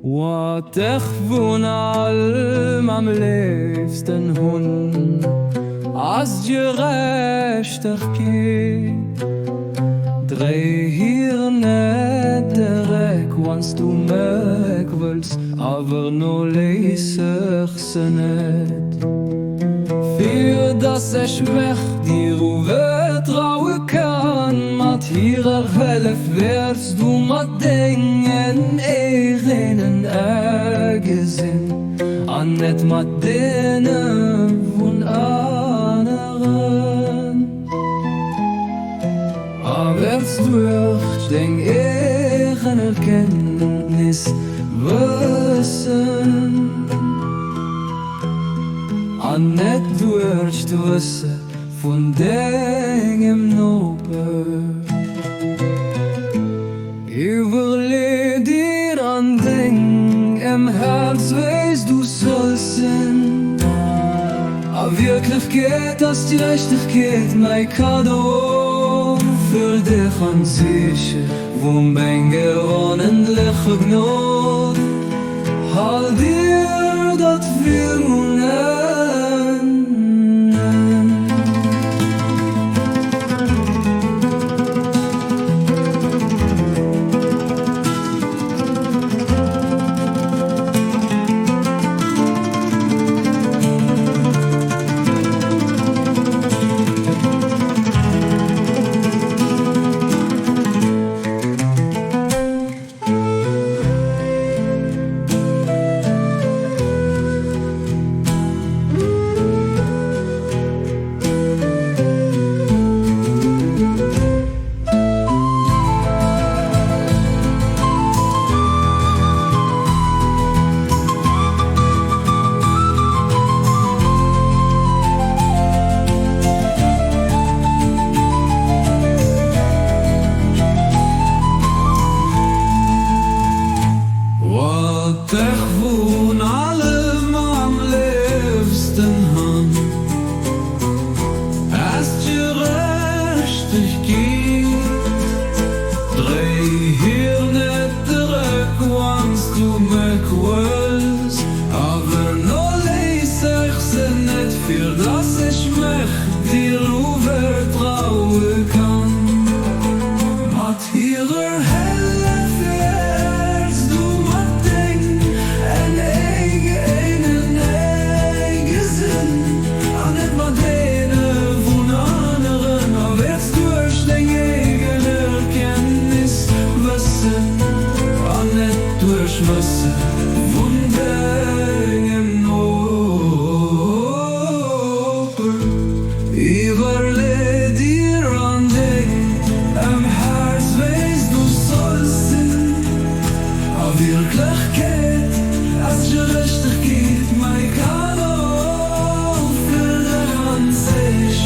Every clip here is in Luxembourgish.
Wat ech vun allem am léifsten hunn, ass d'Gerechtegkeet. Dréi hir net de Réck, wann s du mech wëlls, awer noléiss ech se net. Fir dass ech mech dir uvertraue kann, mat hirer Hëllef wäerts du mat dengen eegenen Ae gesinn, an net mat deene vun aneren. A wäerts duerch deng eegen Erkenntnis wëssen, an net duerch d'Wësse vun dengem Noper. Iwwerlee dir an dengem Häerz, wéi s du solls sinn. A Wierklechkeet ass d'Gerechtegkeet mäi Kaddo fir dech an siche vu menger onendlecher Gnod. Hal dir dat virun Aen. Wat ech vun allem am léifsten hunn, ass d'Gerechtegkeet. Dréi hir net de Réck, wann s du mech wëlls, awer noléiss ech se net, fir dass ech mech dir uvertraue kann. Mat hirer Hëllef wäerts du mat dengen eegenen Ae gesinn, an net mat deene vun aneren, a wäerts duerch deng eegen Erkenntnis wëssen, an net duerch Wësse vun dengem Noper. Iwwerlee dir an dengem Häerz, wéi s du solls sinn. A Wierklechkeet ass Gerechtegkeet mäi Cadeau fir dech an sech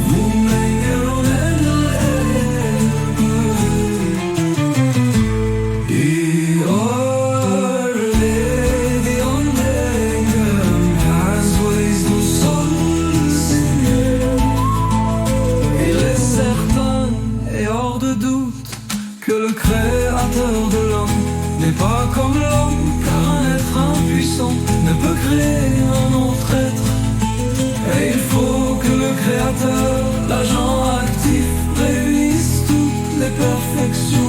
vu menger onendlecher Iwwerlee dir an dengem Häerz, wéi s du solls sinn. Il est certain et hors de doute que le Créateur de l'homme n'est pas comme l'homme, car un être impuissant ne peut créer un autre être. Et il faut que le Créateur, l'agent actif, réunisse toutes les perfections.